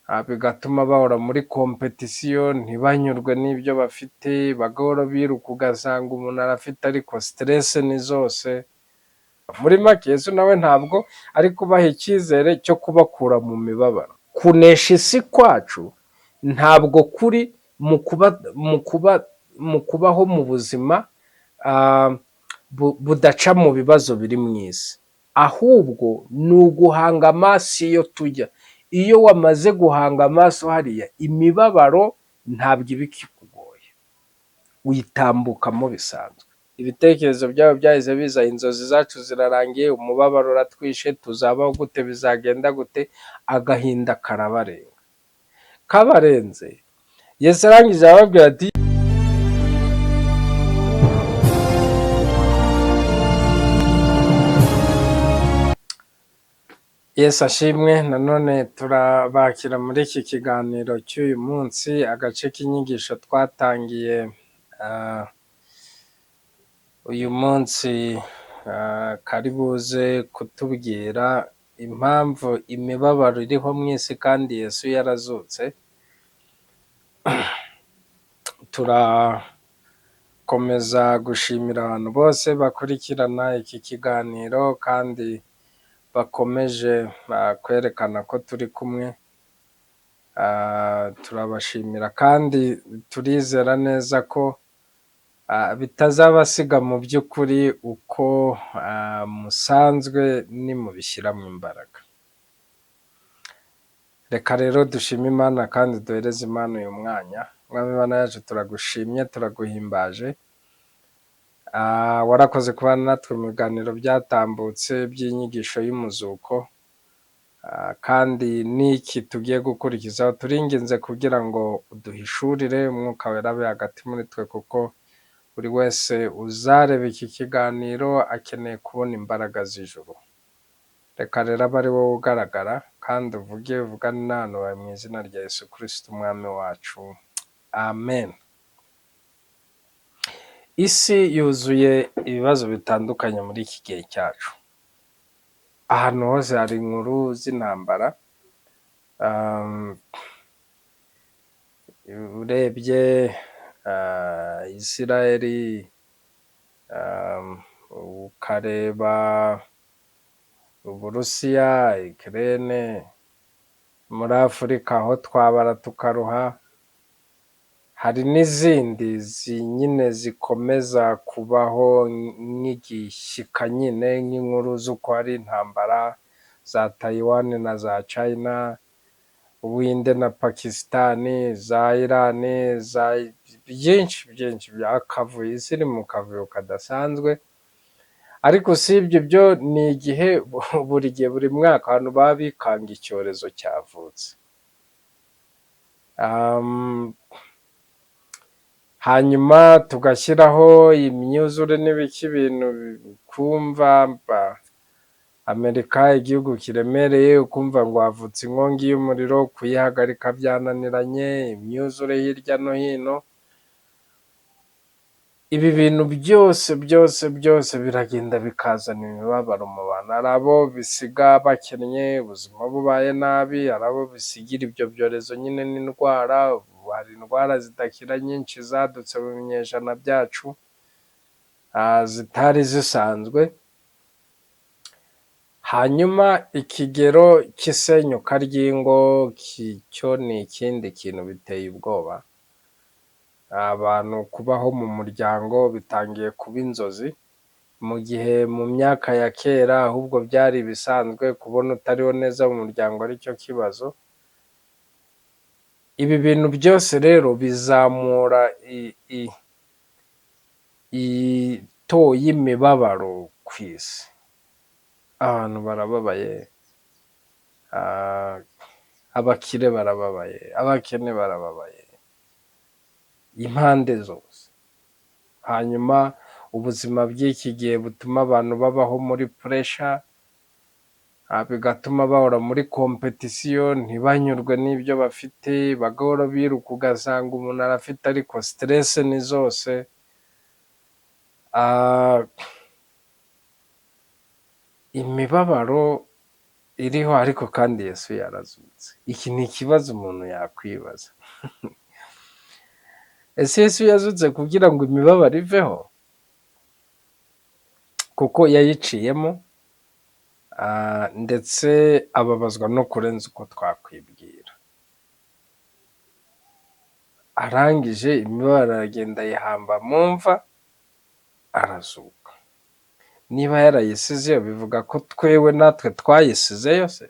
Bigatuma bahora muri compétition, ntibanyurwe n'ibyo bafite, bagahora biruka, ugasanga umuntu arafite ariko stress ni zose. Muri make, Yesu nawe ntabwo ari kubaha icyizere cyo kubakura mu mibabaro. Kunesha isi kwacu ntabwo kuri mu kubaho mu buzima budaca mu bibazo biri mu isi, ahubwo ni uguhanga amaso iyo tujya. Iyo wamaze guhanga amaso hariya, imibabaro ntabwo iba ikikugoye, uyitambukamo bisanzwe. Ibitekerezo byabo byahise biza: inzozi zacu zirarangiye, umubabaro uratwishe, tuzabaho gute, bizagenda gute? Agahinda karabarenga. Kabarenze, Yesu arangije arababwira ati: Yesu ashimwe. Nanone turabakira muri iki kiganiro cy'uyu munsi, agace k'inyigisho twatangiye uyu munsi kari buze kutubwira impamvu imibabaro iriho mu isi kandi Yesu yarazutse. Turakomeza gushimira abantu bose bakurikirana iki kiganiro kandi bakomeje kwerekana ko turi kumwe. Turabashimira kandi turizera neza ko bitazabasiga mu by'ukuri uko musanzwe nimubishyiramo imbaraga. Reka rero dushime Imana kandi duhereze Imana uyu mwanya. Mwami Imana yacu, turagushimye, turaguhimbaje. Warakoze kubana natwe mu biganiro byatambutse by'inyigisho y'umuzuko, kandi n'iki tugiye gukurikizaho, turinginze kugira ngo uduhishurire Umwuka Wera abe hagati muri twe, kuko buri wese uzareba iki kiganiro akeneye kubona imbaraga z'ijuru. Reka rero abe ari wowe ugaragara kandi uvuge, uvugane n'abantu bawe, mu izina rya Yesu Kristo Umwami wacu, amen. Isi yuzuye ibibazo bitandukanye muri iki gihe cyacu. Ahantu hose hari inkuru z'intambara. Urebye Isirayeli, ukareba Uburusiya, Ukraine, muri Afurika aho twabara tukaruha, hari n'izindi nyine zikomeza kubaho nk'igishyika nyine, nk'inkuru z'uko hari intambara za Tayiwani na za China, Ubuhinde na Pakisitani, za Irani, za byinshi byinshi by'akavuyo. Isi iri mu kavuyo kadasanzwe. Ariko usibye ibyo, ni igihe buri gihe, buri mwaka, abantu baba bikanga icyorezo cyavutse. Hanyuma tugashyiraho imyuzure n'ibiki, ibintu kumva Amerika, igihugu kiremereye, ukumva ngo havutse inkongi y'umuriro, kuyihagarika byananiranye, imyuzure hirya no hino. Ibi bintu byose byose byose biragenda bikazana imibabaro mu bantu. Hari abo bisiga bakennye, ubuzima bubaye nabi, hari abo bisigira ibyo byorezo nyine n'indwara. Hari indwara zidakira nyinshi zadutse mu binyejana byacu zitari zisanzwe. Hanyuma ikigero cy'isenyuka ry'ingo cyo ni ikindi kintu biteye ubwoba. Abantu kubaho mu muryango bitangiye kuba inzozi, mu gihe mu myaka ya kera ahubwo byari ibisanzwe, kubona utariho neza mu muryango aricyo kibazo. Ibi bintu byose rero bizamura ito y'imibabaro ku isi. Abantu barababaye, abakire barababaye, abakene barababaye, impande zose. Hanyuma ubuzima bw'iki gihe butuma abantu babaho muri pressure, bigatuma bahora muri compétition, ntibanyurwe n'ibyo bafite, bagahora biruka, ugasanga umuntu arafite ariko stress ni zose. Imibabaro Iriho, ariko kandi Yesu yarazutse. Iki ni ikibazo umuntu yakwibaza. Ese Yesu yazutse kugira ngo imibabaro iveho? Kuko yayiciyemo, ndetse ababazwa no kurenza uko twakwibwira. Arangije imibabaro aragenda ayihamba mu mva, arazuka. Niba yarayisizeyo, bivuga ko twewe natwe twayisizeyo se?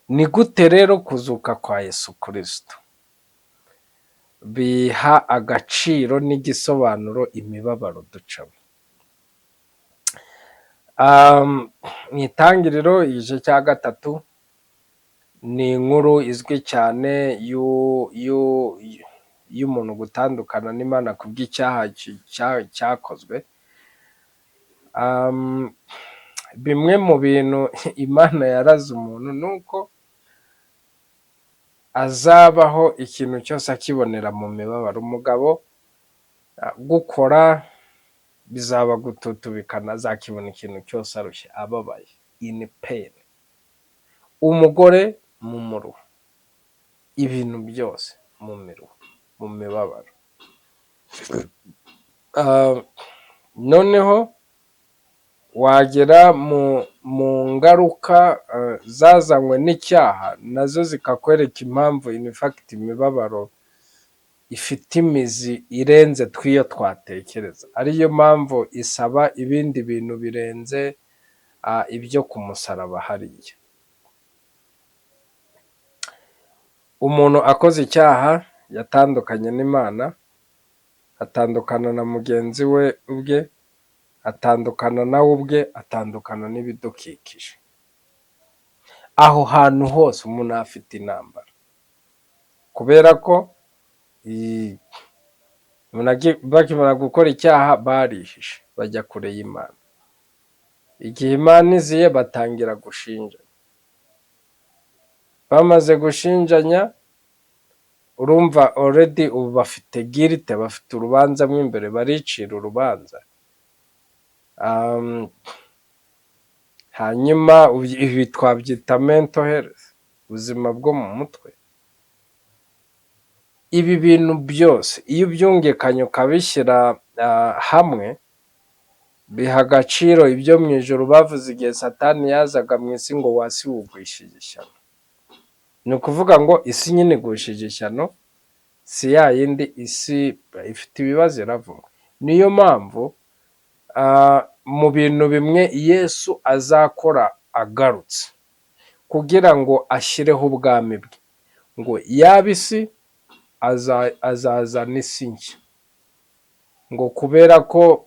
Ni gute rero kuzuka kwa Yesu Kristo biha agaciro n'igisobanuro imibabaro ducamo? Mu Itangiriro igice cya 3 ni inkuru izwi cyane y'umuntu gutandukana n'Imana kubw'icyaha cyakozwe. Bimwe mu bintu Imana yaraze umuntu ni uko azabaho ikintu cyose akibonera mu mibabaro. Umugabo gukora bizaba gututubikana, azakibona ikintu cyose arushye, ababaye, in pain. Umugore mu muruho, ibintu byose mu miruho, mu mibabaro. Noneho wagera mu ngaruka zazanywe n'icyaha, nazo zikakwereka impamvu in fact imibabaro ifite imizi irenze tw'iyo twatekereza, ariyo mpamvu isaba ibindi bintu birenze ibyo ku musaraba hariya. Umuntu akoze icyaha yatandukanye n'Imana, atandukana na mugenzi we ubwe, atandukana nawe ubwe, atandukana n'ibidukikije. Aho hantu hose umuntu afite intambara, kubera ko bakimara gukora icyaha barihishe bajya kure y'Imana. Igihe Imana iziye batangira gushinjanya, bamaze gushinjanya urumva already ubu bafite guilt, bafite urubanza mo imbere, baricira urubanza. Hanyuma ibi twabyita mental health, ubuzima bwo mu mutwe. Ibi bintu byose iyo ubyungikanye ukabishyira hamwe, biha agaciro ibyo mu ijuru bavuze igihe Satani yazaga mu isi ngo wasi wugwishije ishyano. Ni ukuvuga ngo isi nyine igushije ishyano, si ya yindi isi ifite ibibazo iravumwa. Niyo mpamvu mu bintu bimwe Yesu azakora agarutse kugira ngo ashyireho ubwami bwe, ngo yaba isi azazana isi nshya, ngo kubera ko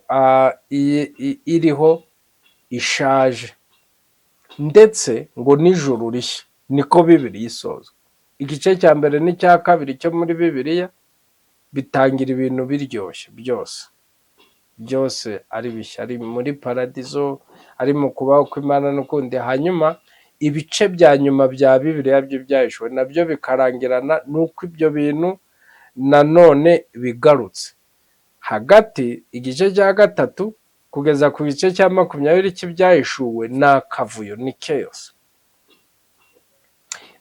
iriho ishaje, ndetse ngo n'ijuru rishya, niko Bibiliya isozwa. Igice cya mbere n'icya kabiri cyo muri Bibiliya bitangira ibintu biryoshye, byose byose ari bishya, ari muri paradizo, ari mu kubaho kw'Imana n'ukundi. Hanyuma ibice bya nyuma bya Bibiliya byo byahishuwe nabyo bikarangirana n'uko ibyo bintu nanone bigarutse. Hagati igice cya 3 kugeza ku gice cya 20 cy'ibyahishuwe ni akavuyo, ni chaos.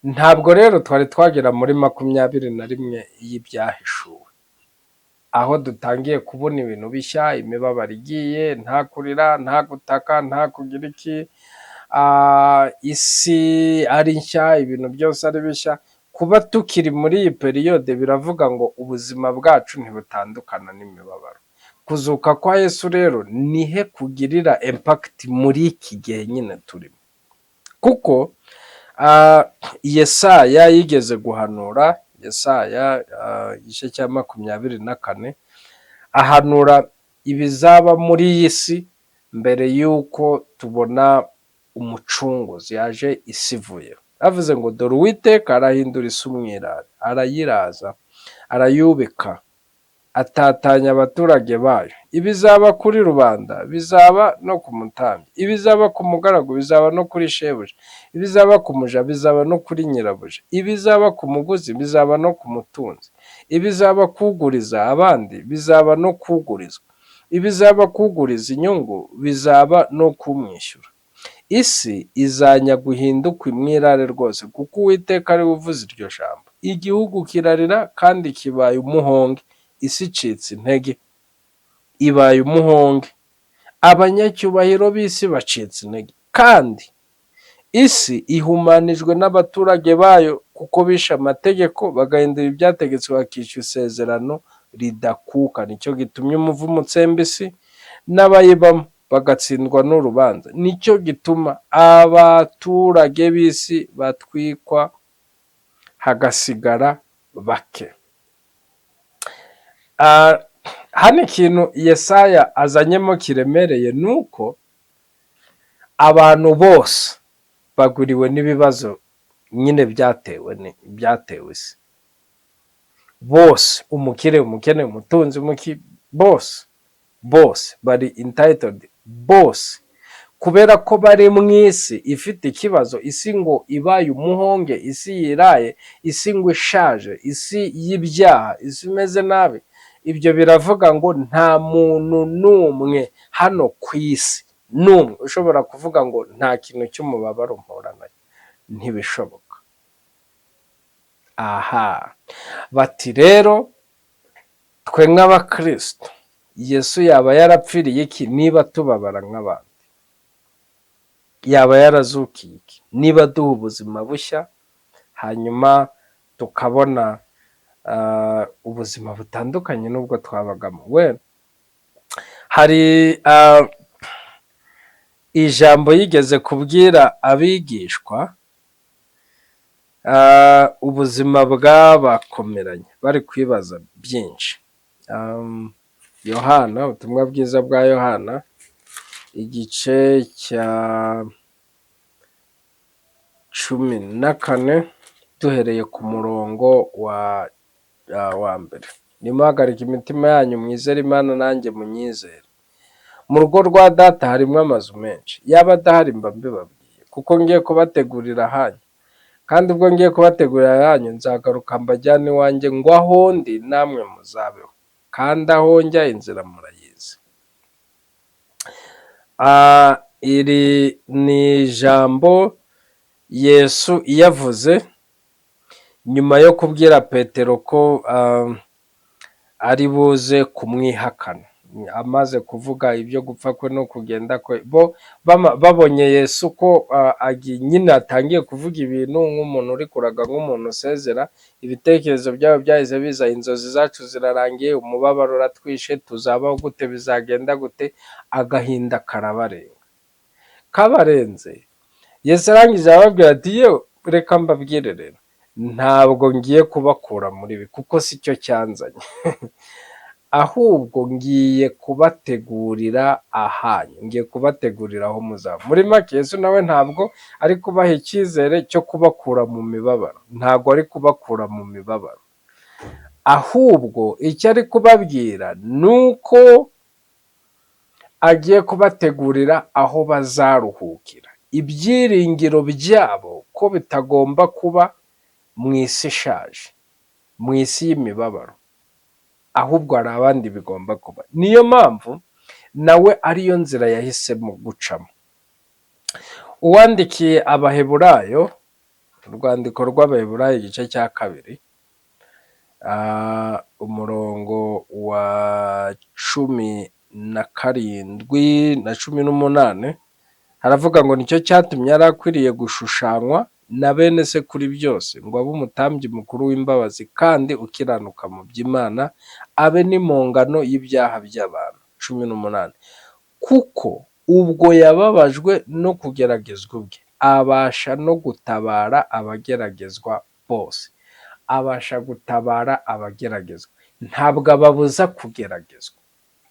Ntabwo rero twari twagera muri 21 y'ibyahishuwe, aho dutangiye kubona ibintu bishya, imibabaro igiye, nta kurira, nta gutaka, nta kugira iki, isi ari nshya, ibintu byose ari bishya. Kuba tukiri muri iyi période biravuga ngo ubuzima bwacu ntibutandukana n'imibabaro. Kuzuka kwa Yesu rero nihe kugirira impact muri iki gihe nyine turimo, kuko Yesaya yigeze guhanura, Yesaya igice cya 24, ahanura ibizaba muri iyi si mbere y'uko tubona umucunguzi yaje isi ivuyeho. Avuze ngo dore Uwiteka arahindura isi umwirare, arayiraza, arayubika, atatanya abaturage bayo. Ibizaba kuri rubanda bizaba no ku mutambyi, ibizaba ku mugaragu bizaba no kuri shebuja, ibizaba ku muja bizaba no kuri nyirabuja, ibizaba ku muguzi bizaba no ku mutunzi, ibizaba kuguriza abandi bizaba no kugurizwa. Ibizaba kuguriza inyungu bizaba no kumwishyura. Isi izanyagwa ihinduke umwirare rwose, kuko Uwiteka ari we uvuze iryo jambo. Igihugu kirarira kandi kibaye umuhonge, isi icitse intege, ibaye umuhonge. Abanyacyubahiro b'isi bacitse intege, kandi isi ihumanijwe n'abaturage bayo, kuko bishe amategeko bagahindura ibyategetswe, bakica isezerano ridakuka. Nicyo gitumye umuvumo utsemba isi n'abayibamo bagatsindwa n'urubanza. Nicyo gituma abaturage b'isi batwikwa hagasigara bake. Hano ikintu Yesaya azanyemo kiremereye ni uko abantu bose bagwiriwe n'ibibazo nyine byatewe isi bose, umukire, umukene, umutunzi, bose bose bari entitled bose, kubera ko bari mu isi ifite ikibazo, isi ngo ibaye umuhonge, isi yiraye, isi ngo ishaje, isi y'ibyaha, isi imeze nabi. Ibyo biravuga ngo nta muntu n'umwe hano ku isi n'umwe ushobora kuvuga ngo nta kintu cy'umubabaro mpura nacyo, ntibishoboka. Aha bati rero twe nk'abakristo, Yesu yaba yarapfiriye iki niba tubabara nk'abandi? Yaba yarazukiye iki niba duha ubuzima bushya, hanyuma tukabona ubuzima butandukanye n'ubwo twabagamo? We hari ijambo yigeze kubwira abigishwa, ubuzima bwabakomeranye bari kwibaza byinshi. Yohana, ubutumwa bwiza bwa Yohana, igice cya 14, duhereye ku murongo wa mbere. "Nimuhagarike imitima yanyu, mwizere Imana, nanjye munyizere. Mu rugo rwa Data harimo amazu menshi, yaba adahari mba mbibabwiye, kuko ngiye kubategurira ahanyu. Kandi ubwo ngiye kubategurira ahanyu, nzagaruka mbajyane iwanjye, ngo aho ndi namwe muzabeho. Kandi aho njya inzira murayizi." Iri ni ijambo Yesu yavuze nyuma yo kubwira Petero ko ari buze kumwihakana. Amaze kuvuga ibyo gupfa kwe no kugenda kwe, bo babonye Yesu ko nyine atangiye kuvuga ibintu nk'umuntu uri kuraga, nk'umuntu usezera, ibitekerezo byabo byahise biza: inzozi zacu zirarangiye, umubabaro uratwishe, tuzabaho gute, bizagenda gute? Agahinda karabarenga. Kabarenze, Yesu arangije arababwira ati: "Yewe, reka mbabwire rero, ntabwo ngiye kubakura muri ibi, kuko si cyo cyanzanye, ahubwo ngiye kubategurira ahanyu, ngiye kubategurira aho muzaba." Muri make, Yesu nawe ntabwo ari kubaha icyizere cyo kubakura mu mibabaro, ntabwo ari kubakura mu mibabaro, ahubwo icyo ari kubabwira ni uko agiye kubategurira aho bazaruhukira. Ibyiringiro byabo ko bitagomba kuba mu isi ishaje, mu isi y'imibabaro, ahubwo hari abandi bigomba kuba. Niyo mpamvu nawe ariyo nzira yahisemo gucamo. Uwandikiye Abaheburayo, urwandiko rw'Abaheburayo, igice cya 2, umurongo wa 17 na 18, haravuga ngo: "Nicyo cyatumye yari akwiriye gushushanywa na bene se kuri byose, ngo abe umutambyi mukuru w'imbabazi kandi ukiranuka mu by'Imana, abe n'impongano y'ibyaha by'abantu." 18: "Kuko ubwo yababajwe no kugeragezwa ubwe, abasha no gutabara abageragezwa bose." Abasha gutabara abageragezwa. Ntabwo ababuza kugeragezwa,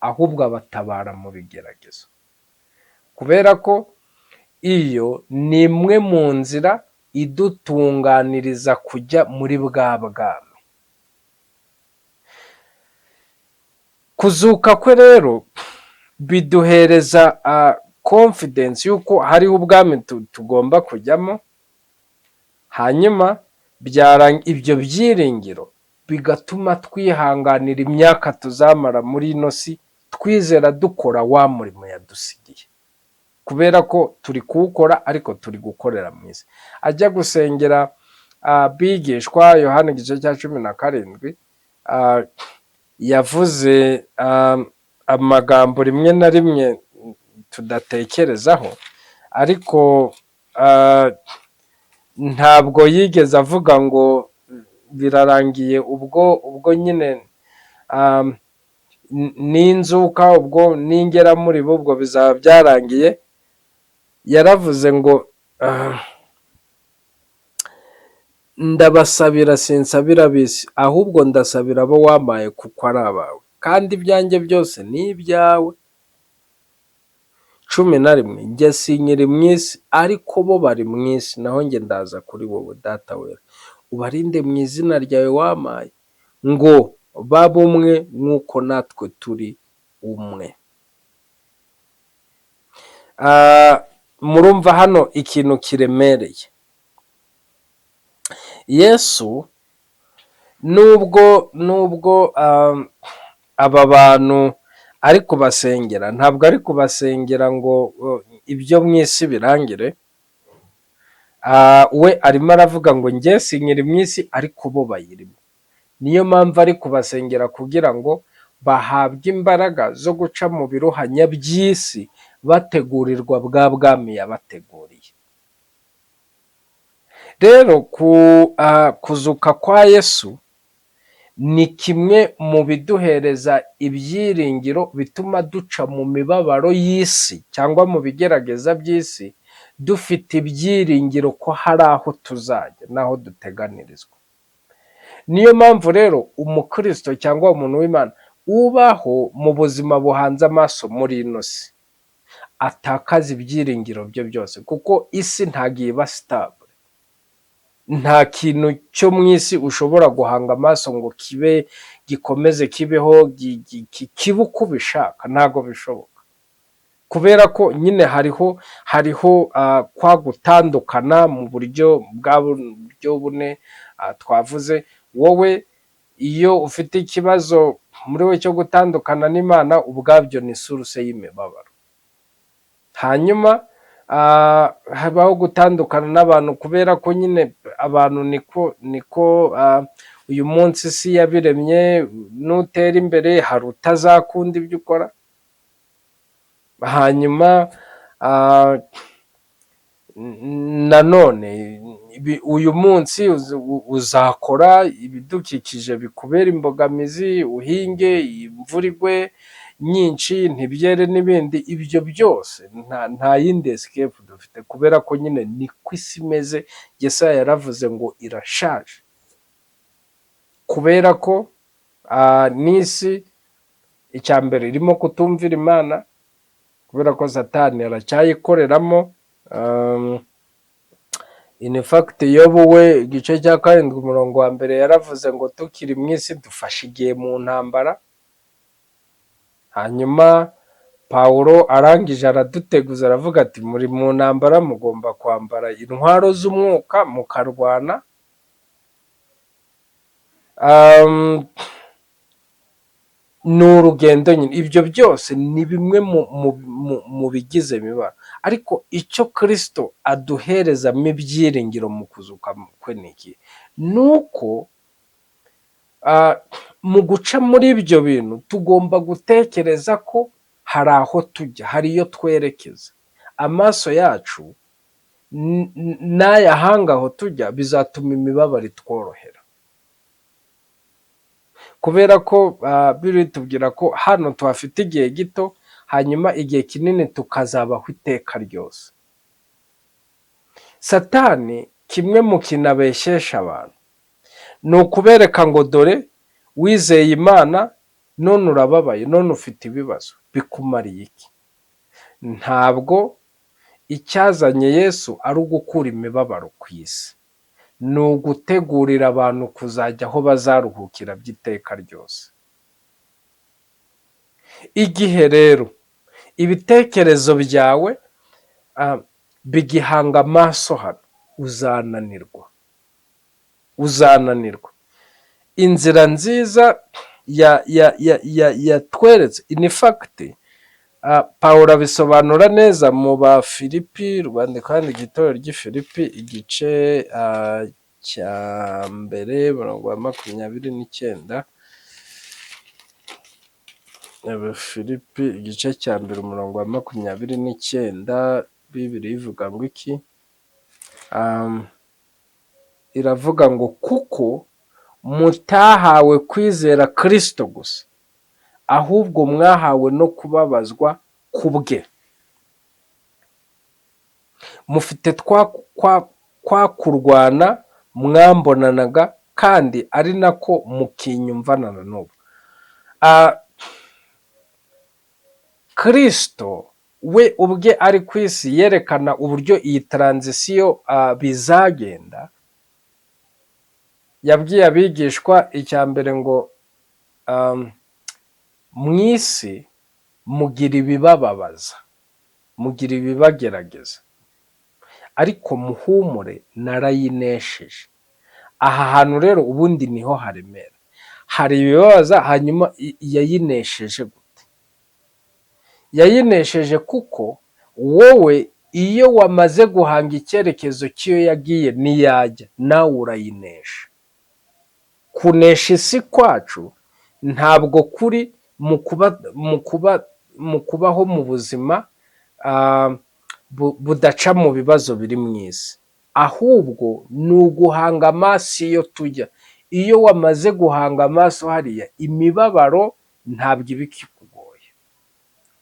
ahubwo abatabara mu bigeragezo, kubera ko iyo ni imwe mu nzira idutunganiriza kujya muri bwa bwami. Kuzuka kwe rero biduhereza confidence y'uko hariho ubwami tugomba kujyamo, hanyuma ibyo byiringiro bigatuma twihanganira imyaka tuzamara muri ino si. Twizera dukora wa murimo yadusigiye, kubera ko turi kuwukora ariko turi gukorera mu isi. Ajya gusengera abigishwa, Yohana igice cya 17, yavuze amagambo rimwe na rimwe tudatekerezaho, ariko ntabwo yigeze avuga ngo birarangiye ubwo nyine ninzuka, ubwo ningera muri bo, ubwo bizaba byarangiye. Yaravuze ngo: "Ndabasabira, sinsabira ab'isi, ahubwo ndasabira abo wampaye kuko ari abawe, kandi ibyanjye byose ni ibyawe." 11: "Njye sinkiri mu isi, ariko bo bari mu isi, naho njye ndaza kuri wowe. Data wera, ubarinde mu izina ryawe wampaye, ngo babe umwe nk'uko natwe turi umwe." Murumva hano ikintu kiremereye. Yesu nubwo aba bantu ari kubasengera, ntabwo ari kubasengera ngo ibyo mu isi birangire. We arimo aravuga ngo njye sinkiri mu isi, ariko bo bayirimo. Niyo mpamvu ari kubasengera, kugira ngo bahabwe imbaraga zo guca mu biruhanya by'isi, bategurirwa bwa bwami yabateguriye. Rero kuzuka kwa Yesu ni kimwe mu biduhereza ibyiringiro bituma duca mu mibabaro y'isi cyangwa mu bigerageza by'isi, dufite ibyiringiro ko hari aho tuzajya n'aho duteganirizwa. Niyo mpamvu rero umukristo cyangwa umuntu w'Imana ubaho mu buzima buhanze amaso muri ino si atakaza ibyiringiro bye byose, kuko isi ntabwo iba stable. Nta kintu cyo mu isi ushobora guhanga amaso ngo kibe gikomeze kibeho, kibe uko ubishaka. Ntabwo bishoboka, kubera ko nyine hariho kwa gutandukana mu buryo bwa buryo bune twavuze. Wowe iyo ufite ikibazo muri we cyo gutandukana n'Imana, ubwabyo ni source y'imibabaro. Hanyuma habaho gutandukana n'abantu, kubera ko nyine abantu niko uyu munsi isi yabiremye. Nutera imbere hari utazakunda ibyo ukora. Hanyuma nanone uyu munsi uzakora ibidukikije bikubera imbogamizi, uhinge imvura igwe nyinshi ntibyere n'ibindi. Ibyo byose nta yindi escape dufite, kubera ko nyine niko isi imeze. Yesaya yaravuze ngo irashaje, kubera ko n'isi icya mbere irimo kutumvira Imana, kubera ko Satani aracyayikoreramo. In fact, Yobu we igice cya 7 umurongo wa mbere yaravuze ngo tukiri mu isi dufashe igihe mu ntambara. Hanyuma Pawulo arangije araduteguza, aravuga ati: "Muri mu ntambara, mugomba kwambara intwaro z'umwuka mukarwana." Ni urugendo nyine. Ibyo byose ni bimwe mu bigize imibabaro, ariko icyo Kirisito aduherezamo ibyiringiro mu kuzuka kwe ni iki? Ni uko mu guca muri ibyo bintu tugomba gutekereza ko hari aho tujya, hari iyo twerekeza. Amaso yacu n'ayahanga aho tujya bizatuma imibabaro itworohera, kubera ko Bibiliya itubwira ko hano tuhafite igihe gito, hanyuma igihe kinini tukazabaho iteka ryose. Satani kimwe mu kintu abeshyesha abantu ni ukubereka ngo dore wizeye Imana none urababaye, none ufite ibibazo, bikumariye iki? Ntabwo icyazanye Yesu ari ugukura imibabaro ku isi, ni ugutegurira abantu kuzajya aho bazaruhukira by'iteka ryose. Igihe rero ibitekerezo byawe bigihanga amaso hano, uzananirwa, uzananirwa. Inzira nziza yatweretse. In fact, Pawulo abisobanura neza mu Bafilipi, urwandiko yandikiye itorero ry'i Filipi, igice cya 1, umurongo wa 29. Abafilipi igice cya 1, umurongo wa 29, Bibiliya ivuga ngo iki? Iravuga ngo: "Kuko mutahawe kwizera Kristo gusa, ahubwo mwahawe no kubabazwa ku bwe." Mufite kwa kurwana mwambonanaga, kandi ari nako mukinyumvana na n'ubu. Kristo we ubwe ari ku isi yerekana uburyo iyi transition bizagenda. Yabwiye abigishwa icya mbere ngo: "Mu isi mugira ibibababaza, mugira ibibagerageza, ariko muhumure, narayinesheje." Aha hantu rero ubundi niho haremera, hari ibibabaza. Hanyuma yayinesheje gute? Yayinesheje kuko wowe iyo wamaze guhanga icyerekezo cy'iyo yagiye n'iyajya, nawe urayinesha. Kunesha isi kwacu ntabwo kuri mu kubaho mu buzima budaca mu bibazo biri mu isi, ahubwo ni uguhanga amaso iyo tujya. Iyo wamaze guhanga amaso hariya, imibabaro ntabwo iba ikikugoye,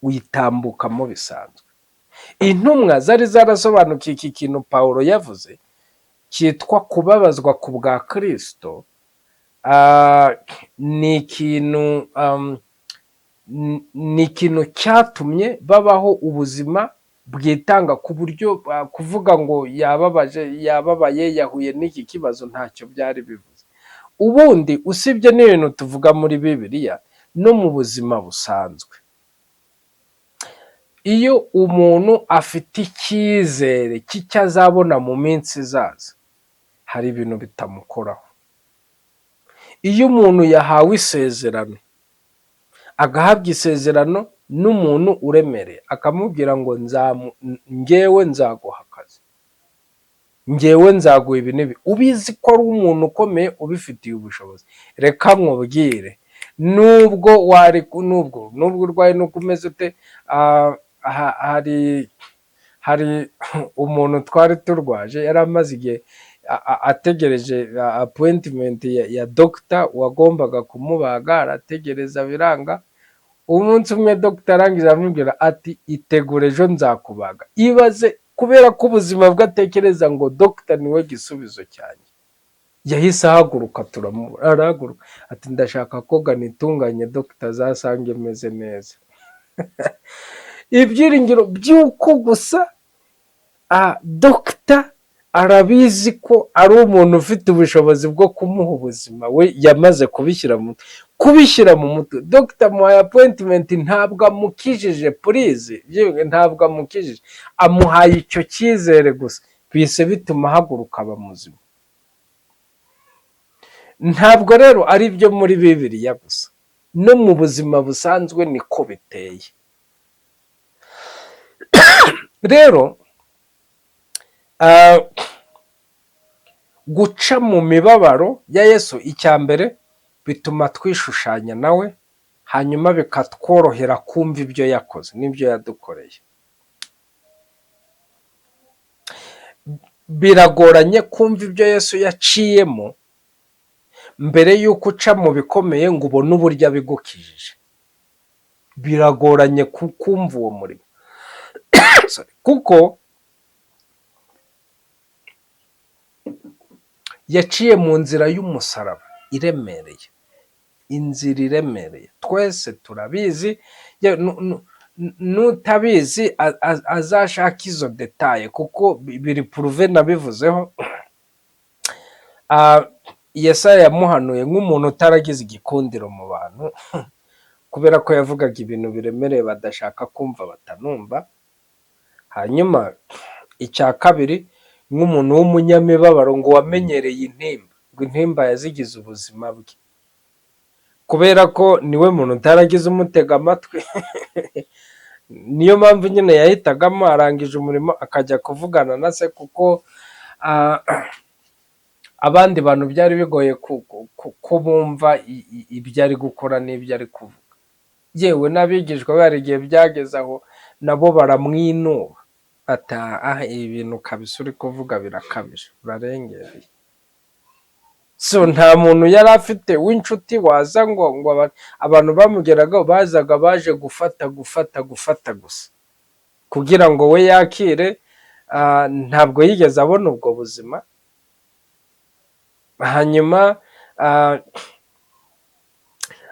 uyitambukamo bisanzwe. Intumwa zari zarasobanukiwe iki kintu Pawulo yavuze cyitwa kubabazwa ku bwa Kristo. Ni ikintu cyatumye babaho ubuzima bwitanga, ku buryo kuvuga ngo yababaje, yababaye, yahuye n'iki kibazo, ntacyo byari bivuze. Ubundi usibye n'ibintu tuvuga muri Bibiliya, no mu buzima busanzwe, iyo umuntu afite icyizere cy'icyo azabona mu minsi izaza, hari ibintu bitamukoraho. Iyo umuntu yahawe isezerano, agahabwa isezerano n'umuntu uremereye, akamubwira ngo: "Ngewe nzaguha akazi, ngewe nzaguha ibi n'ibi," ubizi ko ari umuntu ukomeye ubifitiye ubushobozi, reka nkubwire, nubwo wari nubwo urwaye, nuko umeze ute. Hari umuntu twari turwaje, yari amaze igihe ategereje appointment ya doctor wagombaga kumubaga. Arategereza biranga. Umunsi umwe doctor arangije aramubwira ati: "Itegure, ejo nzakubaga." Ibaze, kubera ko ubuzima bwe atekereza ngo doctor niwe gisubizo cyanjye, yahise ahaguruka, turamubura, arahaguruka ati: "Ndashaka koga nitunganye, doctor azasange meze neza." Ibyiringiro by'uko gusa doctor arabizi ko ari umuntu ufite ubushobozi bwo kumuha ubuzima, we yamaze kubishyira mu mutwe. Doctor amuhaye appointment, ntabwo amukijije, please, ntabwo amukijije, amuhaye icyo cyizere gusa, bihise bituma ahaguruka aba muzima. Ntabwo rero ari ibyo muri Bibiliya gusa, no mu buzima busanzwe niko biteye. Rero guca mu mibabaro ya Yesu, icya mbere bituma twishushanya nawe, hanyuma bikatworohera kumva ibyo yakoze n'ibyo yadukoreye. Biragoranye kumva ibyo Yesu yaciyemo mbere y'uko uca mu bikomeye ngo ubone uburyo abigukijije. Biragoranye kumva uwo murimo, kuko yaciye mu nzira y'umusaraba iremereye, inzira iremereye, twese turabizi. N'utabizi azashake izo détails, kuko biri prouvé, nabivuzeho. Yesaya yamuhanuye nk'umuntu utaragize igikundiro mu bantu, kubera ko yavugaga ibintu biremereye badashaka kumva, batanumva. Hanyuma icya kabiri, nk'umuntu w'umunyamibabaro, ngo wamenyereye intimba, ngo intimba yazigize ubuzima bwe. Kubera ko niwe muntu utaragize umutega amatwi. Niyo mpamvu nyine yahitagamo arangije umurimo akajya kuvugana na se, kuko abandi bantu byari bigoye ko bumva ibyo ari gukora n'ibyo ari kuvuga. Yewe n'abigishwa be hari igihe byageze aho nabo baramwinuba, bati aha ibi bintu kabisa uri kuvuga birakabije, urarengereye. So nta muntu yari afite w'inshuti waza ngo abantu bamugeragaho bazaga baje gufata gufata gufata gusa kugira ngo we yakire. Ntabwo yigeze abona ubwo buzima. Hanyuma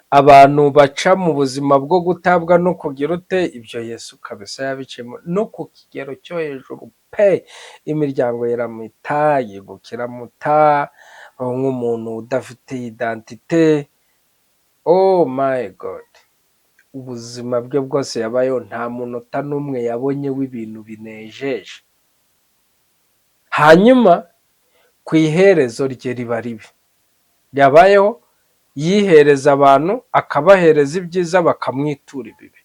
abantu baca mu buzima bwo gutabwa no kugira ute, ibyo Yesu kabisa yabiciyemo no ku kigero cyo hejuru pe. Imiryango iramwita, igihugu kiramuta, nk'umuntu udafite identité. Oh my God, ubuzima bwe bwose yabayeho nta munota n'umwe yabonye w'ibintu binejeje. Hanyuma ku iherezo rye riba ribi, yabayeho yihereza abantu, akabahereza ibyiza bakamwitura ibibi,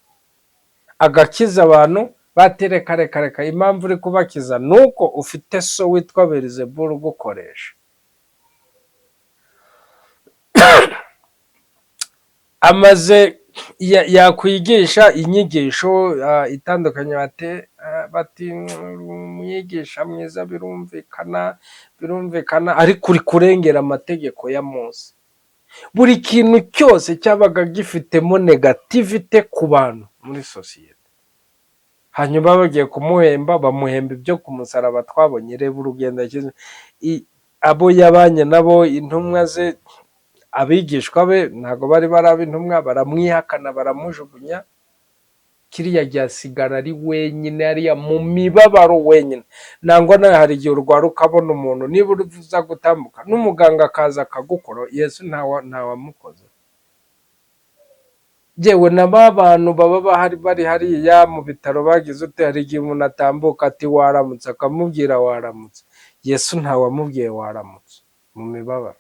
agakiza abantu bati reka reka reka, impamvu uri kubakiza ni uko ufite so witwa Beelzebul ugukoresha. Amaze yakwigisha inyigisho itandukanye, bati umwigisha mwiza, birumvikana birumvikana, ariko uri kurengera amategeko ya Mose. Buri kintu cyose cyabaga gifitemo négativité ku bantu muri sosiyete. Hanyuma bagiye kumuhemba, bamuhemba ibyo ku musaraba twabonye. Reba urugendo yagize, abo yabanye nabo, intumwa ze, abigishwa be ntabwo bari baraba intumwa, baramwihakana, baramujugunya. Kiriya gihe asigara ari wenyine hariya mu mibabaro wenyine. Nangwa nawe hari igihe urwara ukabona umuntu, niba uza gutambuka n'umuganga akaza akagukora, Yesu ntawamukoze. Yewe na ba bantu baba bahari bari hariya mu bitaro bagize ute, hari igihe umuntu atambuka ati waramutse, akamubwira waramutse. Yesu ntawamubwiye waramutse mu mibabaro.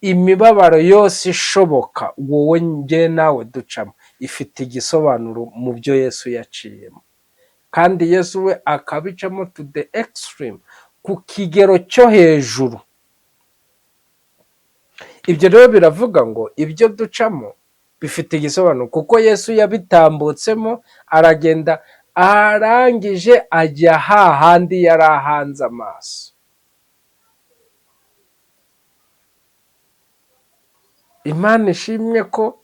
Imibabaro yose ishoboka wowe njye nawe ducamo ifite igisobanuro mu byo Yesu yaciyemo, kandi Yesu we akabicamo to the extreme, ku kigero cyo hejuru. Ibyo rero biravuga ngo ibyo ducamo bifite igisobanuro, kuko Yesu yabitambutsemo, aragenda, arangije ajya hahandi yari ahanze amaso. Imana ishimwe ko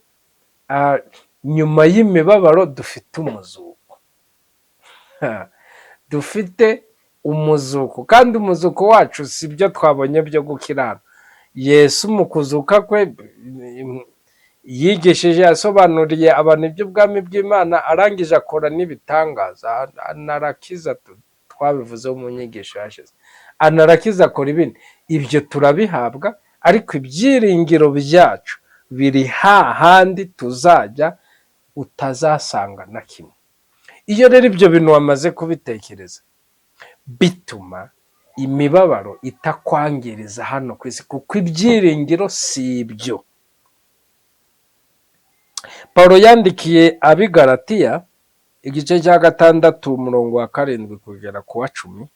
nyuma y'imibabaro dufite umuzuko, dufite umuzuko, kandi umuzuko wacu si byo twabonye byo gukirana. Yesu mu kuzuka kwe yigishije, yasobanuriye abantu iby'ubwami bw'Imana, arangije akora n'ibitangaza, anarakiza, twabivuzeho mu nyigisho yashize, anarakiza, akora ibindi. Ibyo turabihabwa, ariko ibyiringiro byacu biri hahandi tuzajya utazasanga na kimwe. Iyo rero ibyo bintu wamaze kubitekereza, bituma imibabaro itakwangiriza hano ku isi, kuko ibyiringiro si ibyo. Pawulo yandikiye ab'i Galatiya igice cya 6 umurongo wa 7 kugera ku wa 10,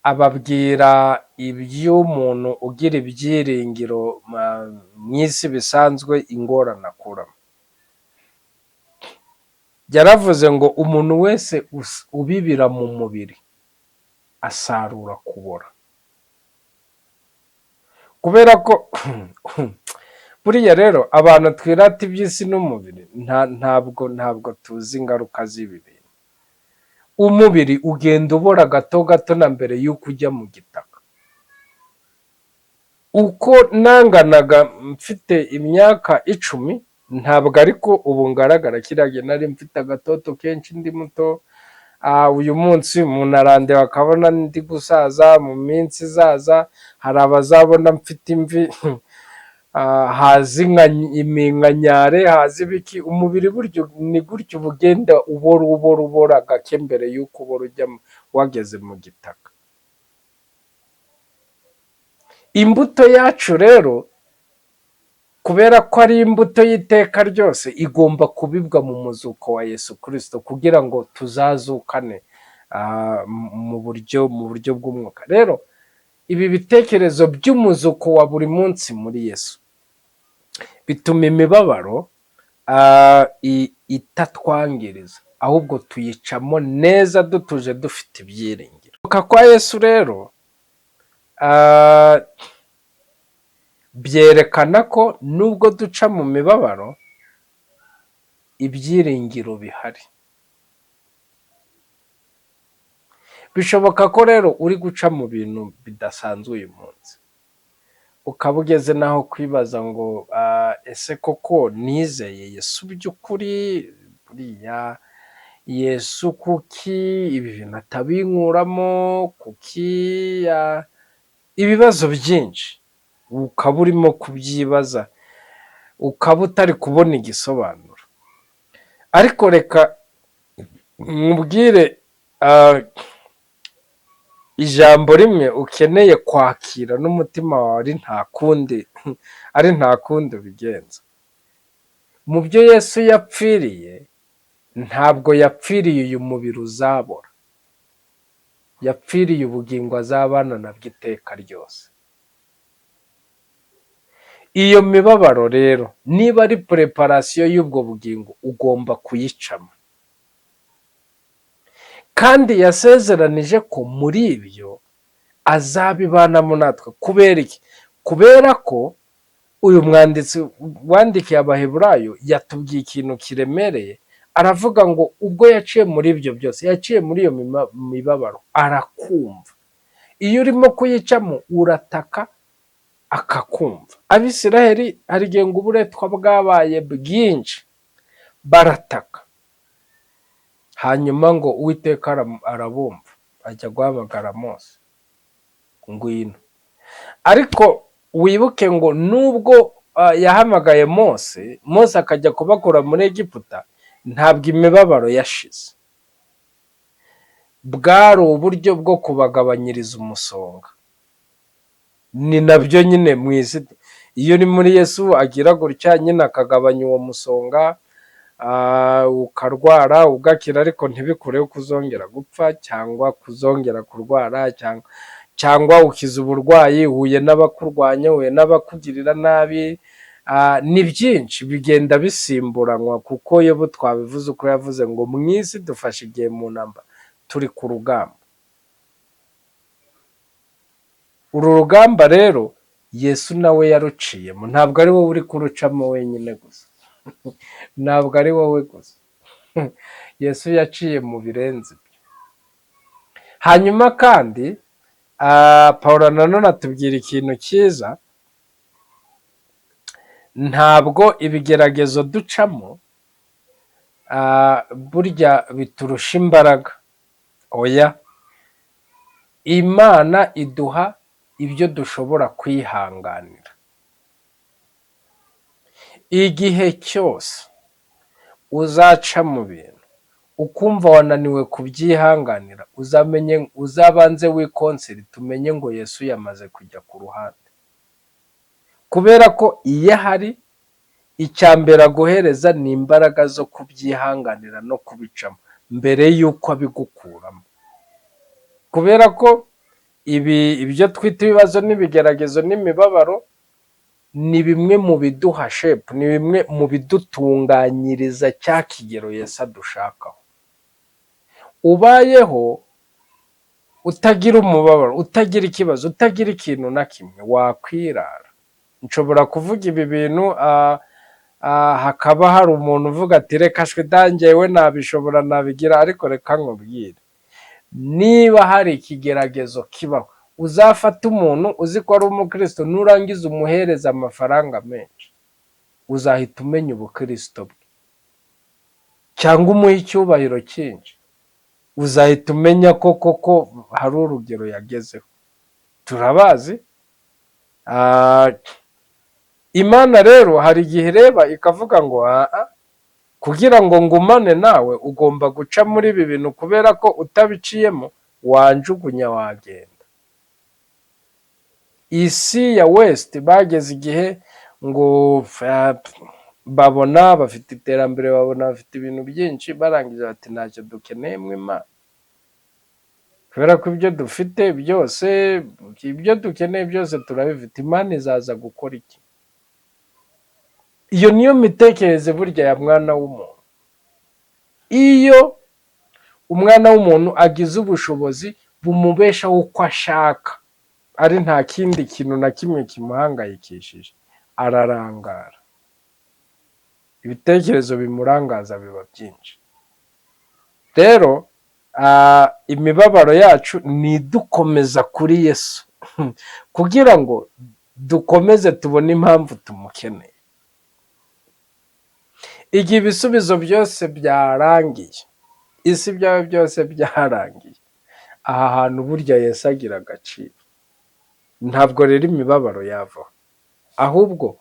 ababwira iby'umuntu ugira ibyiringiro mu isi bisanzwe, ingorane akuramo. Yaravuze ngo umuntu wese ubibira mu mubiri asarura kubora. Kubera ko buriya rero abantu twirata iby'isi n'umubiri, ntabwo tuzi ingaruka z'ibi bintu. Umubiri ugenda ubora gato gato na mbere y'uko ujya mu gitaka. Uko nanganaga mfite imyaka 10 ntabwo ariko ubu ngaragara. Kiriya gihe nari mfite agatoto kenshi ndi muto. Uyu munsi umuntu arandeba akabona ndi gusaza, mu minsi izaza hari abazabona mfite imvi, haza iminkanyare, haza ibiki. Umubiri buryo ni gutyo uba ugenda ubora ubora ubora gake mbere y'uko ubora ujya wageze mu gitaka. Imbuto yacu rero Kubera ko ari imbuto y'iteka ryose, igomba kubibwa mu muzuko wa Yesu Kirisito kugira ngo tuzazukane mu buryo bw'umwuka. Rero ibi bitekerezo by'umuzuko wa buri munsi muri Yesu bituma imibabaro itatwangiriza, ahubwo tuyicamo neza dutuje, dufite ibyiringiro. Kuzuka kwa Yesu rero byerekana ko nubwo duca mu mibabaro, ibyiringiro bihari. Bishoboka ko rero uri guca mu bintu bidasanzwe uyu munsi, ukaba ugeze n'aho kwibaza ngo: "Ese koko nizeye Yesu by'ukuri? Buriya Yesu kuki ibi bintu atabinkuramo? Kuki?" Ibibazo byinshi ukaba urimo kubyibaza, ukaba utari kubona igisobanuro. Ariko reka nkubwire ijambo rimwe ukeneye kwakira n'umutima wawe, ari nta kundi ubigenza. Mu byo Yesu yapfiriye, ntabwo yapfiriye uyu mubiri uzabora, yapfiriye ubugingo azabana nabwo iteka ryose. Iyo mibabaro rero, niba ari préparation y'ubwo bugingo, ugomba kuyicamo. Kandi yasezeranije ko muri ibyo azabibanamo natwe. Kubera iki? Kubera ko uyu mwanditsi wandikiye Abaheburayo yatubwiye ikintu kiremereye, aravuga ngo ubwo yaciye muri ibyo byose, yaciye muri iyo mibabaro, arakumva. Iyo urimo kuyicamo urataka akakumva. Abisiraheli hari igihe ngo uburetwa bwabaye bwinshi, barataka, hanyuma ngo Uwiteka arabumva, ajya guhamagara Mose: "Ngwino." Ariko wibuke ngo nubwo yahamagaye Mose, Mose akajya kubakura muri Egiputa, ntabwo imibabaro yashize. Bwari uburyo bwo kubagabanyiriza umusonga. Ni nabyo nyine mu isi, iyo uri muri Yesu agira gutya nyine akagabanya uwo musonga, ukarwara ugakira, ariko ntibikureho kuzongera gupfa cyangwa kuzongera kurwara, cyangwa ukiza uburwayi, uhuye n'abakurwanya, uhuye n'abakugirira nabi. Ni byinshi bigenda bisimburanwa, kuko iyo twabivuze uko yavuze ngo mu isi dufashe igihe mu ntambara, turi ku rugamba. Uru rugamba rero Yesu nawe yaruciyemo, ntabwo ari wowe uri kurucamo wenyine gusa, ntabwo ari wowe gusa. Yesu yaciye mu birenze ibyo. Hanyuma kandi Paul nanone atubwira ikintu cyiza: ntabwo ibigeragezo ducamo burya biturusha imbaraga, oya. Imana iduha ibyo dushobora kwihanganira. Igihe cyose uzaca mu bintu ukumva wananiwe kubyihanganira, uzamenye, uzabanze wiconsulte, umenye ngo Yesu yamaze kujya ku ruhande. Kubera ko iyo ahari, icya mbere aguhereza ni imbaraga zo kubyihanganira no kubicamo mbere y'uko abigukuramo. Kubera ko ibi ibyo twita ibibazo n'ibigeragezo n'imibabaro ni bimwe mu biduha shape, ni bimwe mu bidutunganyiriza cya kigero Yesu adushakaho. Ubayeho utagira umubabaro, utagira ikibazo, utagira ikintu na kimwe, wakwirara. Nshobora kuvuga ibi bintu, hakaba hari umuntu uvuga ati: "Reka shwi da, njyewe nabishobora, nabigira." Ariko reka nkubwire, niba hari ikigeragezo kibaho, uzafate umuntu uzi ko ari umukristo, nurangiza umuhereza amafaranga menshi, uzahita umenya ubukristo bwe. Cyangwa umuhe icyubahiro cyinshi, uzahita umenya ko koko hari urugero yagezeho. Turabazi. Imana rero hari igihe ireba ikavuga ngo: "Aa, kugira ngo ngumane nawe ugomba guca muri ibi bintu, kubera ko utabiciyemo wanjugunya, wagenda." Isi ya West bageze igihe Ngo babona bafite iterambere, babona bafite ibintu byinshi, barangije bati ntacyo dukeneye mu Imana, kubera ko ibyo dufite byose, ibyo dukeneye byose turabifite, Imana izaza gukora iki? Iyo niyo mitekerereze burya ya mwana w'umuntu. Iyo umwana w'umuntu agize ubushobozi bumubeshaho uko ashaka, ari nta kindi kintu na kimwe kimuhangayikishije, ararangara. Ibitekerezo bimurangaza biba byinshi. Rero imibabaro yacu ni idukomeza kuri Yesu, kugira ngo dukomeze tubone impamvu tumukeneye. Igihe ibisubizo byose byarangiye, isi ibyawe byose byarangiye, aha hantu burya Yesu agira agaciro. Ntabwo rero imibabaro yavaho, ahubwo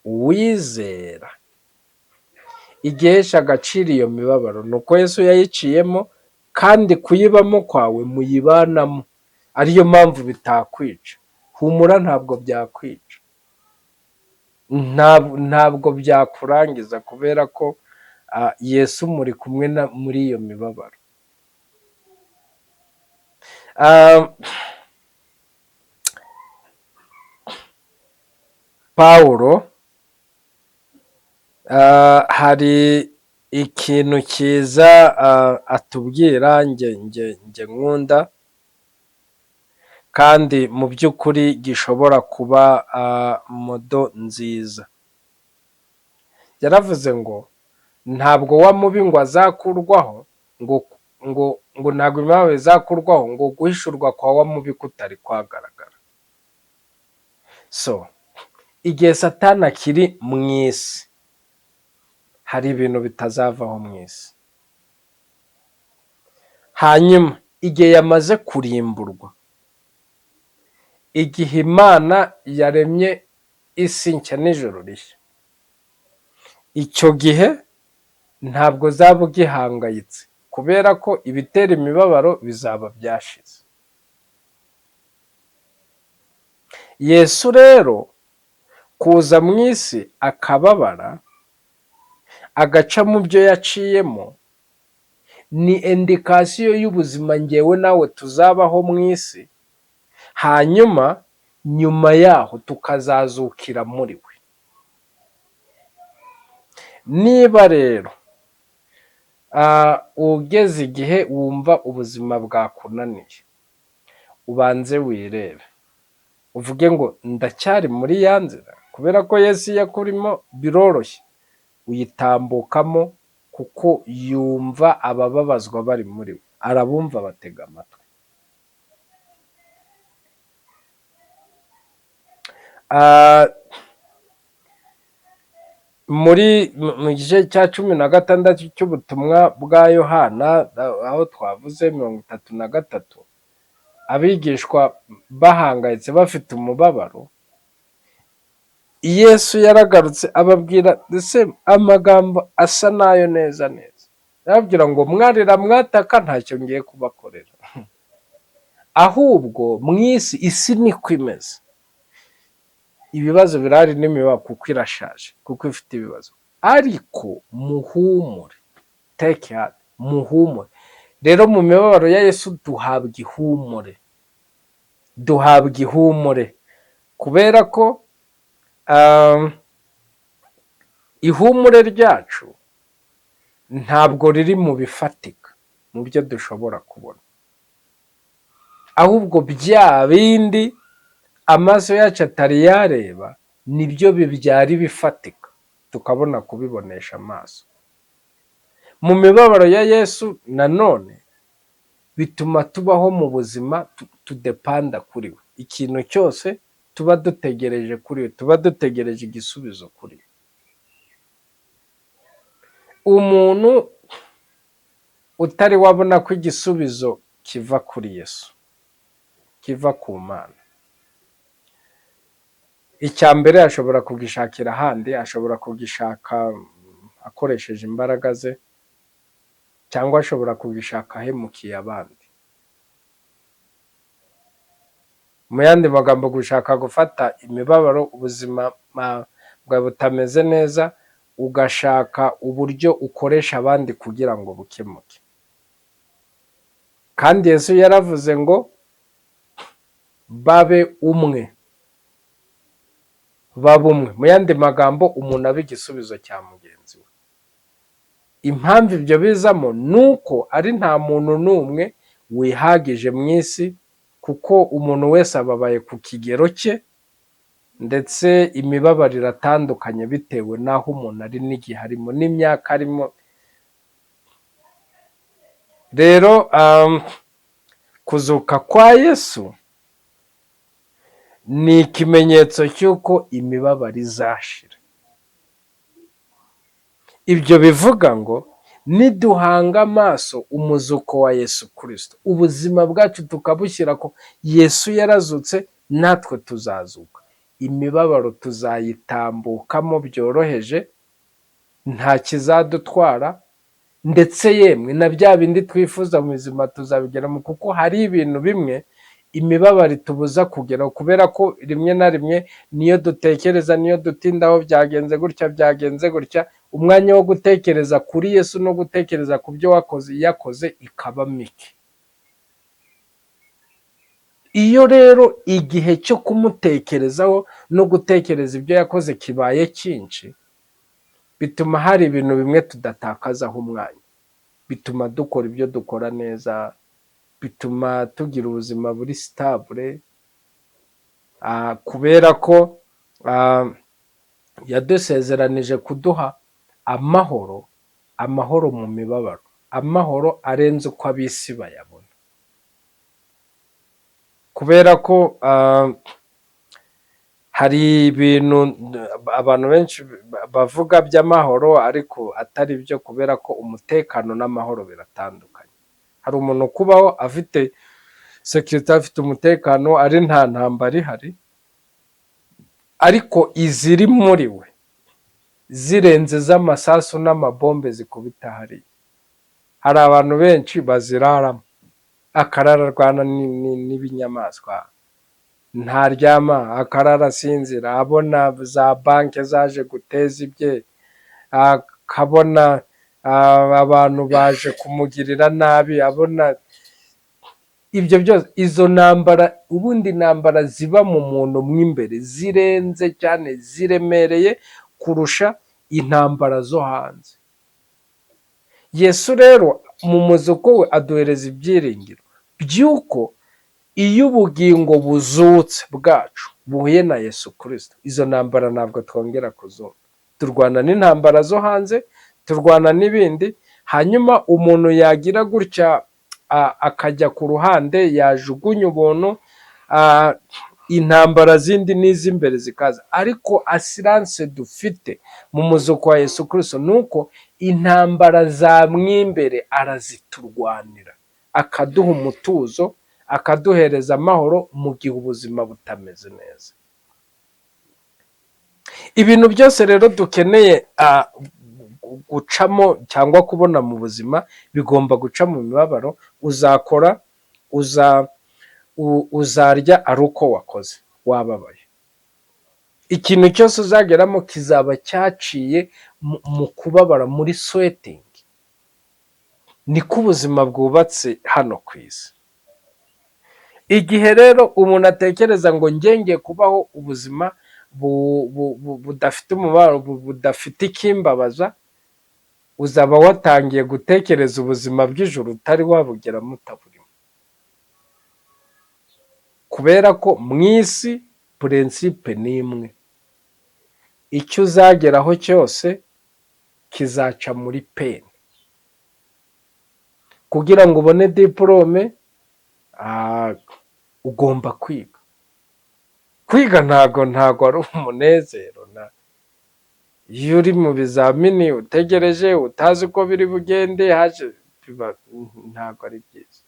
uwizera igihesha agaciro iyo mibabaro ni uko Yesu yayiciyemo, kandi kuyibamo kwawe muyibanamo, ariyo mpamvu bitakwica. Humura, ntabwo byakwica, ntabwo byakurangiza, kubera ko Yesu muri kumwe muri iyo mibabaro. Pawulo hari ikintu cyiza atubwira, nge nkunda, kandi mu by'ukuri gishobora kuba model nziza. Yaravuze ngo ntabwo wa mubi ngo azakurwaho, ngo ntabwo imibabaro izakurwaho, ngo guhishurwa kwa wa mubi kutari kwagaragara. So igihe Satani akiri mu isi, hari ibintu bitazavaho mu isi. Hanyuma igihe yamaze kurimburwa, igihe Imana yaremye isi nshya n'ijuru rishya, icyo gihe ntabwo uzaba ugihangayitse, kubera ko ibitera imibabaro bizaba byashize. Yesu rero kuza mu isi akababara, agaca mu byo yaciyemo, ni indication y'ubuzima ngewe nawe tuzabaho mu isi, hanyuma nyuma yaho tukazazukira muri we. Niba rero ugeze igihe wumva ubuzima bwakunaniye, ubanze wirebe, uvuge ngo ndacyari muri ya nzira, kubera ko Yesu iyo akurimo biroroshye, uyitambukamo kuko yumva abababazwa bari muri we, arabumva batega amatwi. Muri mu gice cya 16 cy'ubutumwa bwa Yohana, aho twavuze 33, abigishwa bahangayitse bafite umubabaro, Yesu yaragarutse ababwira ndetse amagambo asa nayo neza neza, arababwira ngo mwarira mwataka ntacyo ngiye kubakorera, ahubwo mu isi, isi niko imeze, ibibazo birahari n'imibabaro kuko irashaje, kuko ifite ibibazo, ariko muhumure, take heart, muhumure. Rero mu mibabaro ya Yesu duhabwa ihumure, duhabwa ihumure, kubera ko ihumure ryacu ntabwo riri mu bifatika, mu byo dushobora kubona, ahubwo bya bindi amaso yacu atari yareba nibyo bibyara ibifatika, tukabona kubibonesha amaso. Mu mibabaro ya Yesu nanone bituma tubaho mu buzima tudepanda kuri we, ikintu cyose tuba dutegereje kuri we, tuba dutegereje igisubizo kuri we. Umuntu utari wabona ko igisubizo kiva kuri Yesu, kiva ku Mana, icya mbere ashobora kugishakira ahandi, ashobora kugishaka akoresheje imbaraga ze, cyangwa ashobora kugishaka ahemukiye abandi. Mu yandi magambo, gushaka gufata imibabaro, ubuzima bwawe butameze neza, ugashaka uburyo ukoresha abandi kugira ngo bukemuke. Kandi Yesu yaravuze ngo babe umwe, babe umwe. Mu yandi magambo, umuntu aba igisubizo cya mugenzi we. Impamvu ibyo bizamo ni uko ari nta muntu n'umwe wihagije mu isi, kuko umuntu wese ababaye ku kigero cye, ndetse imibabaro iratandukanye bitewe n'aho umuntu ari n'igihe arimo n'imyaka arimo. Rero kuzuka kwa Yesu ni ikimenyetso cy'uko imibabaro izashira. Ibyo bivuga ngo niduhanga amaso umuzuko wa Yesu Kirisito, ubuzima bwacu tukabushyira ko Yesu yarazutse, natwe tuzazuka. Imibabaro tuzayitambukamo byoroheje, nta kizadutwara, ndetse yemwe na bya bindi twifuza mu buzima tuzabigeramo, kuko hari ibintu bimwe imibabaro itubuza kugeraho, kubera ko rimwe na rimwe niyo dutekereza, niyo dutindaho, byagenze gutya, byagenze gutya, umwanya wo gutekereza kuri Yesu no gutekereza ku byo wakoze yakoze ikaba mike. Iyo rero igihe cyo kumutekerezaho no gutekereza ibyo yakoze kibaye cyinshi, bituma hari ibintu bimwe tudatakazaho umwanya, bituma dukora ibyo dukora neza, bituma tugira ubuzima buri stable, kubera ko yadusezeranije kuduha amahoro, amahoro mu mibabaro, amahoro arenze uko ab'isi bayabona. Kubera ko hari ibintu abantu benshi bavuga by'amahoro ariko atari byo, kubera ko umutekano n'amahoro biratandukanye. Hari umuntu kubaho afite sécurité, afite umutekano, ari nta ntambara ihari, ariko iziri muri we zirenze z'amasasu n'amabombe zikubita hariya. Hari abantu benshi baziraramo, akarara arwana n'ibinyamaswa, ntaryama, akarara asinzira, abona za banki zaje guteza ibye, akabona abantu baje kumugirira nabi, abona ibyo byose. Izo ntambara, ubundi intambara ziba mu muntu mo imbere zirenze cyane, ziremereye kurusha intambara zo hanze. Yesu rero mu muzuko we aduhereza ibyiringiro by'uko iyo ubugingo buzutse bwacu buhuye na Yesu Kirisito, izo ntambara ntabwo twongera kuzumva. Turwana n'intambara zo hanze, turwana n'ibindi, hanyuma umuntu yagira gutya akajya ku ruhande, yajugunya ubuntu, intambara zindi n'iz'imbere zikaza. Ariko assurance dufite mu muzuko wa Yesu Kirisito ni uko intambara za mwimbere araziturwanira, akaduha umutuzo, akaduhereza amahoro mu gihe ubuzima butameze neza. Ibintu byose rero dukeneye gucamo cyangwa kubona mu buzima bigomba guca mu mibabaro. Uzakora, uzarya ari uko wakoze wababaye. Ikintu cyose uzageramo kizaba cyaciye mu kubabara, muri sweating. Niko ubuzima bwubatse hano ku isi. Igihe rero umuntu atekereza ngo ngenge kubaho ubuzima budafite umubabaro, budafite ikimbabaza, uzaba watangiye gutekereza ubuzima bw'ijuru utari wabugeramo, utaburimo. Kubera ko mu isi principe ni imwe, icyo uzageraho cyose kizaca muri pain. Kugira ngo ubone diplôme ugomba kwiga. Kwiga ntago ari umunezero. Iyo uri mu bizamini utegereje, utazi uko biri bugende, ntabwo ari byiza.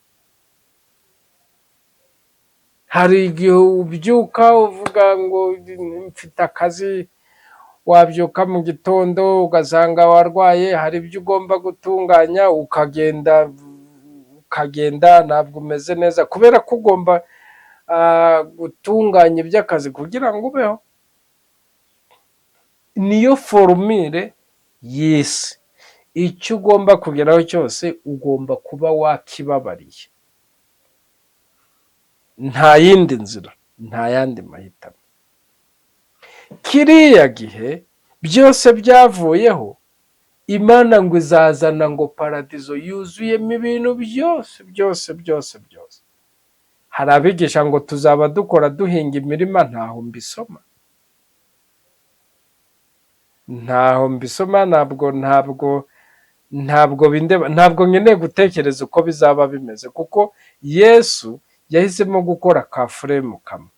Hari igihe ubyuka uvuga ngo mfite akazi, wabyuka mu gitondo ugasanga warwaye, hari ibyo ugomba gutunganya, ukagenda ukagenda ntabwo umeze neza, kubera ko ugomba gutunganya iby'akazi kugira ngo ubeho. Niyo formule y'isi. Icyo ugomba kugeraho cyose ugomba kuba wakibabariye. Nta yindi nzira, nta yandi mahitamo. Kiriya gihe byose byavuyeho, Imana ngo izazana ngo paradizo yuzuyemo ibintu byose byose byose byose. Hari abigisha ngo tuzaba dukora, duhinga imirima. Ntaho mbisoma, ntaho mbisoma. Ntabwo bindeba, ntabwo nkeneye gutekereza uko bizaba bimeze, kuko Yesu yahisemo gukora ka frame kamwe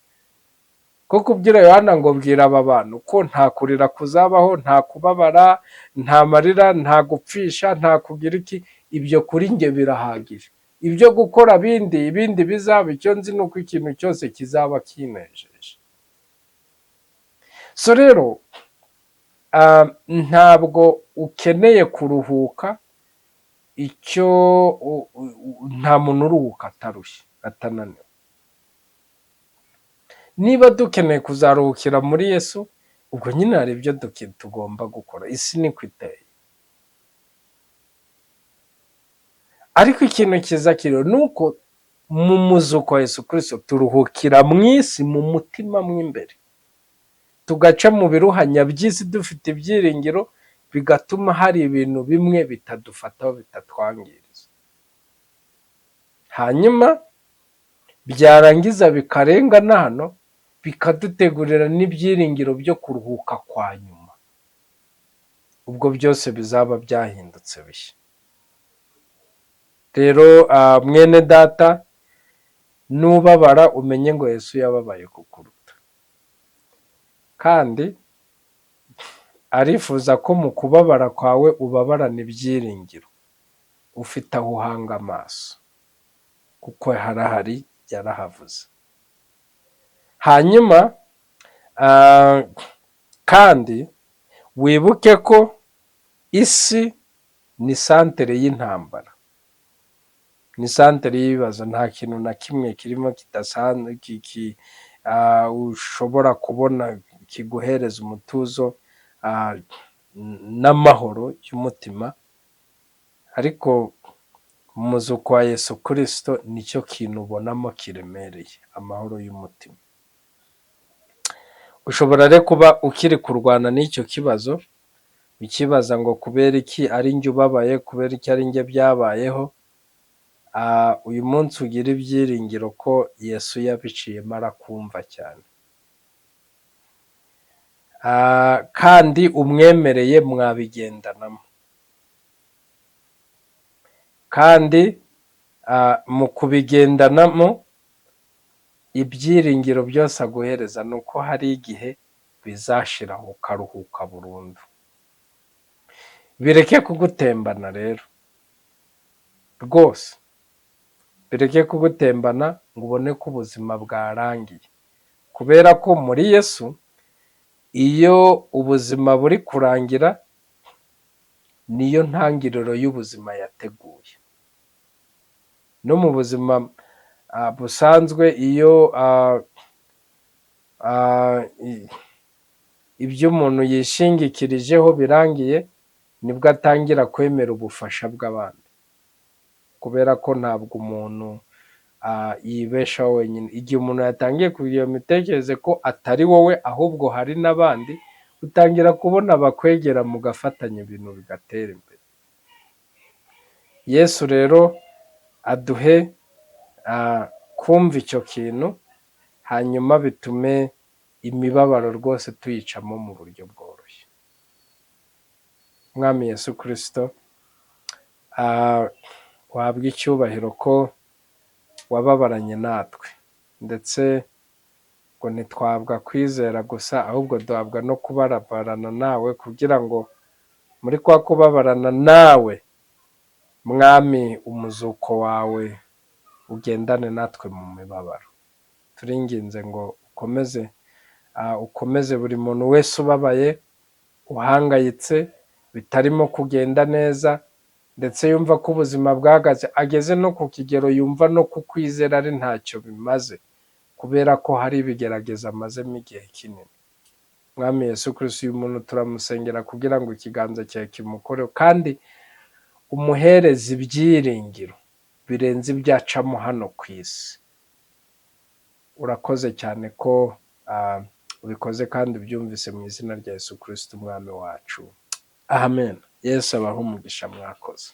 ko kubwira Yohana ngo: "Bwira aba bantu ko nta kurira kuzabaho, nta kubabara, nta marira, nta gupfisha, nta kugira iki. Ibyo kuri njye birahagije. Ibyo gukora bindi, ibindi bizaba, icyo nzi ni uko ikintu cyose kizaba kinejeje." So rero ntabwo ukeneye kuruhuka. Icyo nta muntu uruhuka atarushye, atananiwe. Niba dukeneye kuzaruhukira muri Yesu, ubwo nyine hari ibyo tugomba gukora. Isi niko iteye. Ariko ikintu cyiza kiriho ni uko mu muzuko wa Yesu Kirisito turuhukira mu isi mu mutima mo imbere, tugaca mu biruhanya by'isi dufite ibyiringiro, bigatuma hari ibintu bimwe bitadufataho, bitatwangiriza. Hanyuma byarangiza bikarenga na hano, bikadutegurira n'ibyiringiro byo kuruhuka kwa nyuma, ubwo byose bizaba byahindutse bishya. Rero mwene data, nubabara umenye ngo Yesu yababaye kukuruta, kandi arifuza ko mu kubabara kwawe ubabarana ibyiringiro, ufite aho uhanga amaso, kuko harahari, yarahavuze. Hanyuma kandi wibuke ko isi ni santere y'intambara, ni santere y'ibibazo. Nta kintu na kimwe kirimo kidasanzwe ushobora kubona kiguhereza umutuzo n'amahoro y'umutima. Ariko umuzuko wa Yesu Kirisito nicyo kintu ubonamo kiremereye, amahoro y'umutima. Ushobora rero kuba ukiri kurwana n'icyo kibazo, ukibaza ngo kubera iki ari njye ubabaye, kubera iki ari njye byabayeho. Uyu munsi ugira ibyiringiro ko Yesu yabiciyemo, arakumva cyane, kandi umwemereye mwabigendanamo. Kandi mu kubigendanamo, ibyiringiro byose aguhereza ni uko hari igihe bizashiraho ukaruhuka burundu. Bireke kugutembana rero rwose, bireke kugutembana ngo ubone ko ubuzima bwarangiye, kubera ko muri Yesu iyo ubuzima buri kurangira niyo ntangiriro y'ubuzima yateguye. No mu buzima busanzwe, iyo ibyo umuntu yishingikirijeho birangiye, nibwo atangira kwemera ubufasha bw'abandi, kubera ko ntabwo umuntu yibeshaho wenyine. Igihe umuntu yatangiye kugira iyo mitekerereze ko atari wowe ahubwo hari n'abandi, utangira kubona abakwegera mugafatanya, ibintu bigatera imbere. Yesu rero aduhe kumva icyo kintu, hanyuma bitume imibabaro rwose tuyicamo mu buryo bworoshye. Mwami Yesu Kirisito, wahabwa icyubahiro ko wababaranye natwe, ndetse ngo ntitwabwa kwizera gusa, ahubwo duhabwa no kubabarana nawe, kugira ngo muri kwa kubabarana nawe, Mwami, umuzuko wawe ugendane natwe mu mibabaro. Turinginze ngo ukomeze buri muntu wese ubabaye, uhangayitse, bitarimo kugenda neza, ndetse yumva ko ubuzima bwahagaze, ageze no ku kigero yumva no kukwizera ari ntacyo bimaze, kubera ko hari ibigeragezo amazemo igihe kinini. Mwami Yesu Kristo, uyu muntu turamusengera kugira ngo ikiganza cyawe kimukoreho kandi umuhereze ibyiringiro birenze ibyacamo hano ku isi. Urakoze cyane ko ubikoze kandi ubyumvise mu izina rya Yesu Kristo, Umwami wacu. Amen. Yesu abahe umugisha, mwakoze.